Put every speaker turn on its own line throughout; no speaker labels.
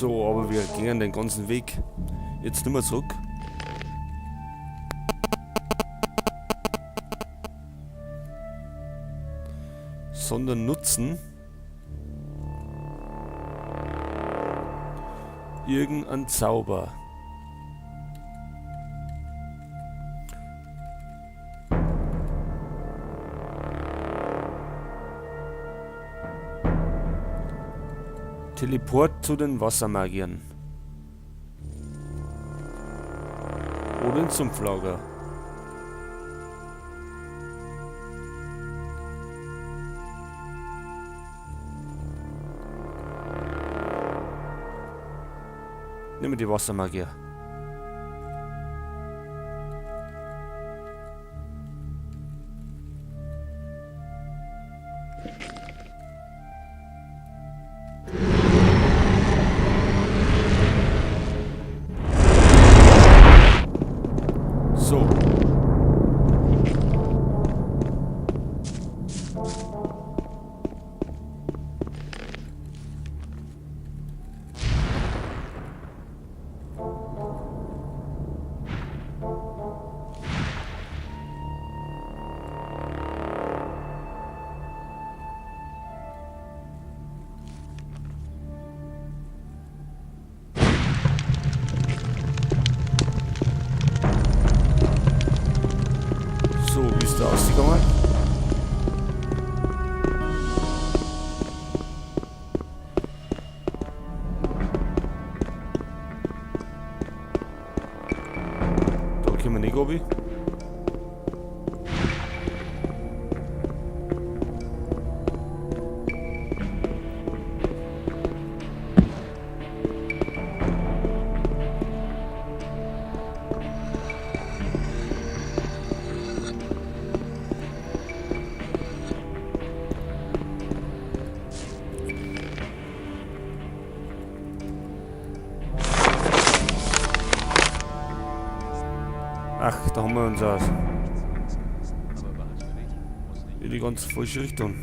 So, aber wir gehen den ganzen Weg jetzt nicht mehr zurück. Sondern nutzen irgendeinen Zauber. Teleport zu den Wassermagiern. Oder ins Sumpflager. Nehmen wir die Wassermagier. So. So, wie ist da ausgegangen? Da können wir nicht runter. Ach, da haben wir uns auch in die ganz falsche Richtung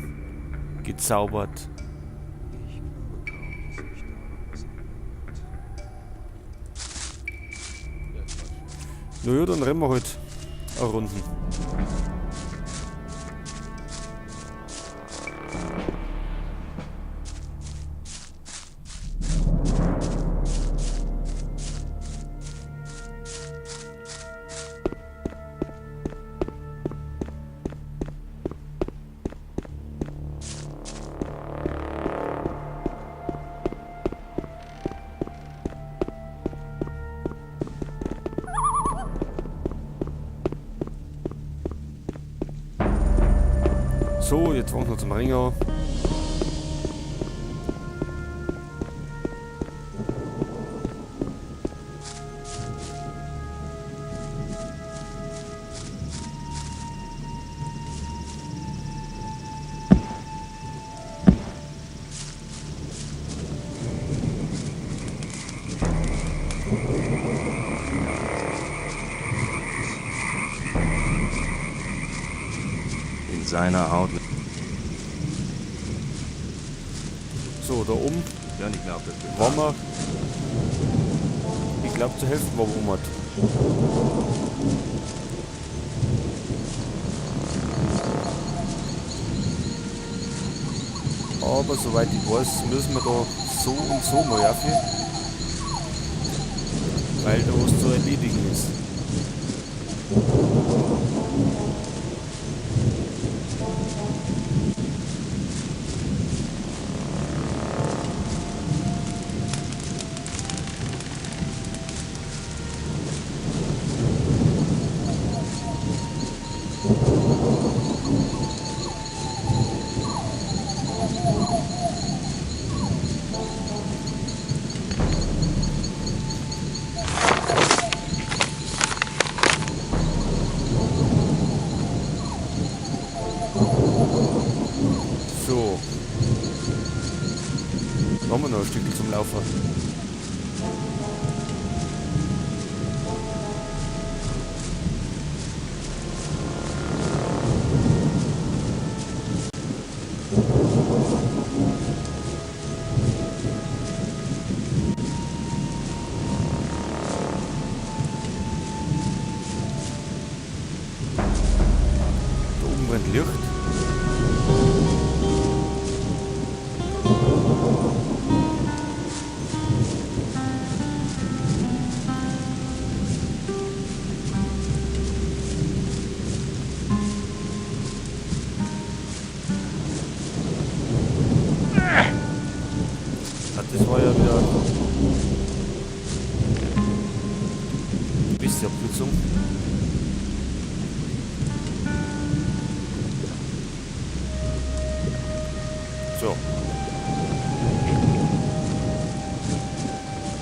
gezaubert. Naja, dann rennen wir halt eine Runden. So, jetzt wollen wir zum Ringer.
In seiner Haut.
So, da oben
Ja, nicht mehr auf das Bild.
waren wir. Ich glaub, zu helfen war oben hat. Aber soweit ich weiß, müssen wir da so und so mal rauf, weil da was zu erledigen ist. So. Da haben wir noch ein Stück zum Laufen.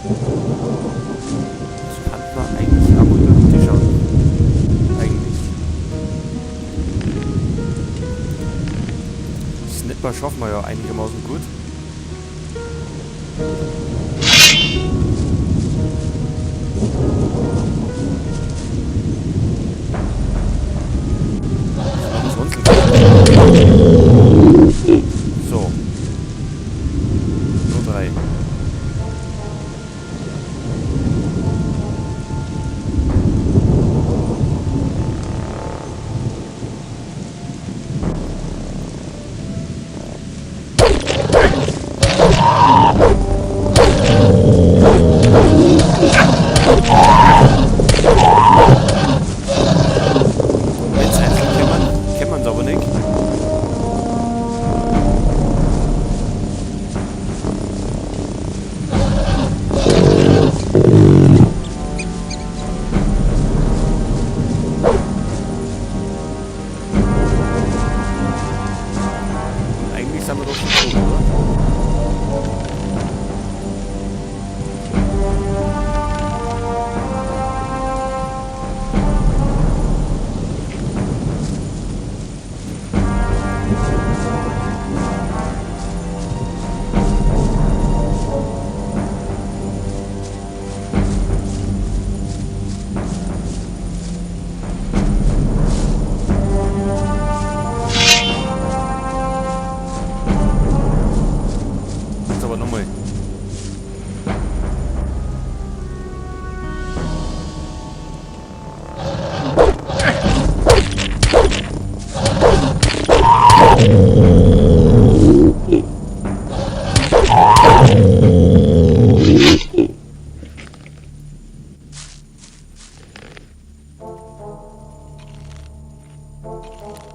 Das kann man eigentlich auch mal durch die schauen. Eigentlich. Das Snapper schaffen wir ja einigermaßen gut. So. Nur 3. Wenn's einzeln kämmern, kämmern's aber nicht. Eigentlich sind wir doch schon tot, oder? Jetzt aber nochmal.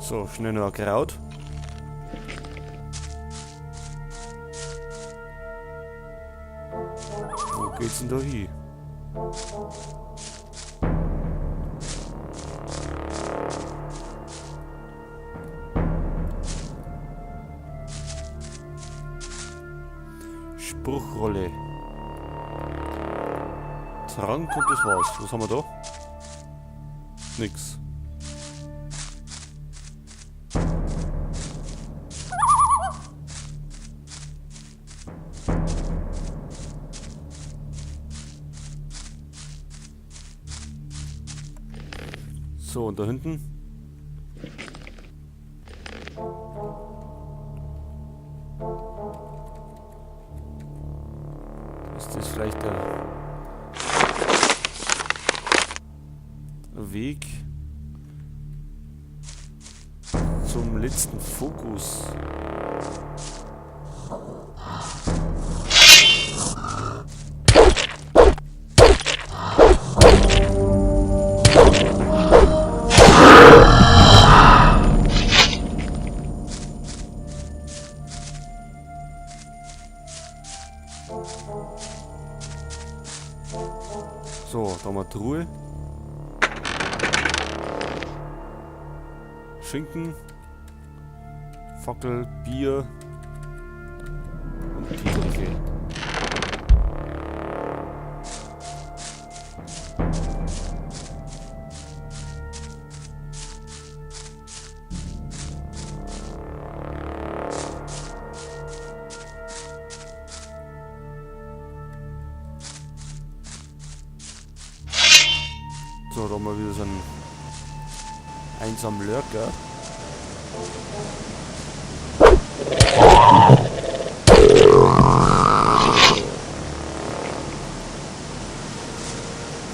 So, schnell noch ein Kraut. Wo geht's denn da hin? Spruchrolle. Trank und das war's. Was haben wir da? Nix. So, und da hinten? Ist das vielleicht der Weg zum letzten Fokus? So, da haben wir Truhe. Schinken. Fackel, Bier. Und Dietriche. So, da haben wir wieder so einen einsamen Lurker.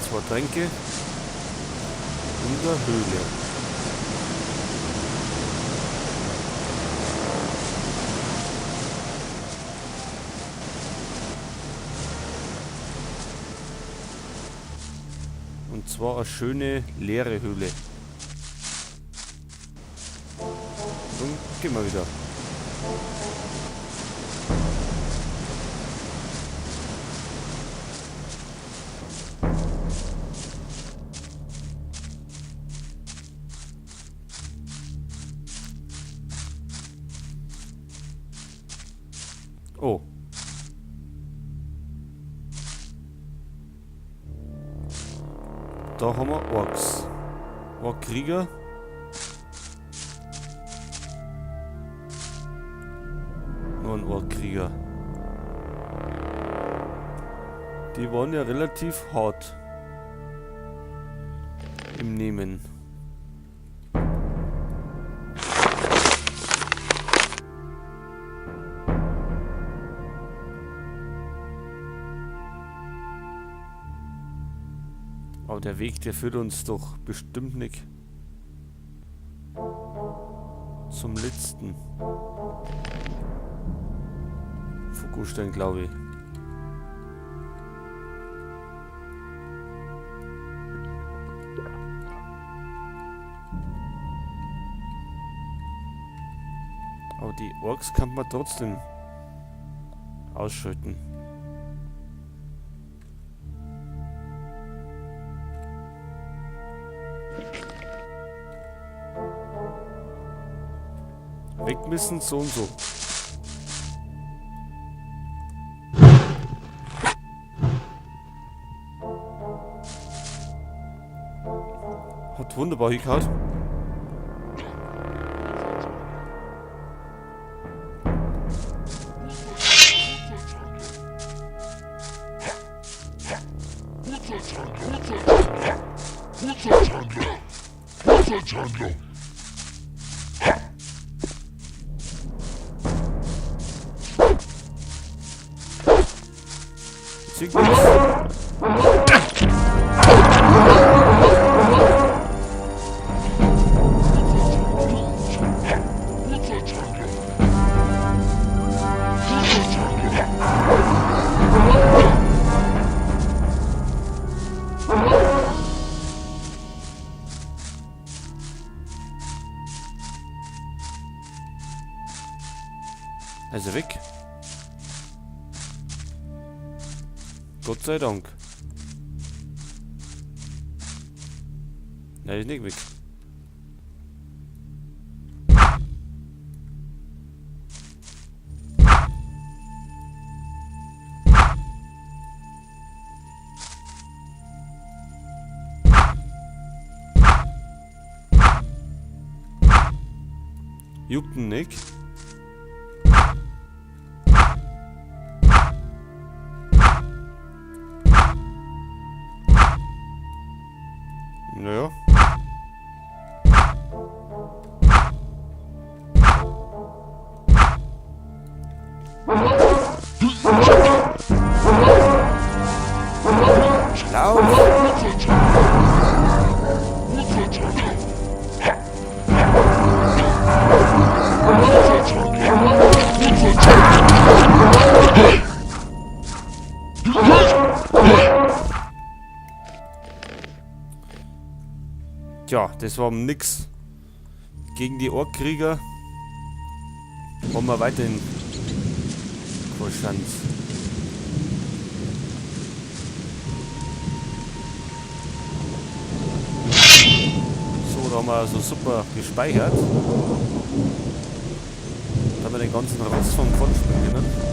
Zwei Tränke in der Höhle. Und zwar eine schöne leere Höhle. Dann gehen wir wieder. Oh. Da haben wir Orks. Ork-Krieger. Nur ein Ork-Krieger. Die waren ja relativ hart im Nehmen. Aber der Weg, der führt uns doch bestimmt nicht zum letzten Fokusstein, glaube ich. Aber die Orks kann man trotzdem ausschalten. Weg müssen so und so. Hat wunderbar hingehauen. Also weg. Gott sei Dank. Nein, ist nicht weg. Juckt ihn nicht. Naja. Lauf! Tja, das war nix. Gegen die Orkkrieger haben wir weiterhin keine Chance. So, da haben wir also super gespeichert. Da haben wir den ganzen Rost vom Pfund springen können.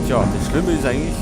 Tja, das Schlimme ist eigentlich,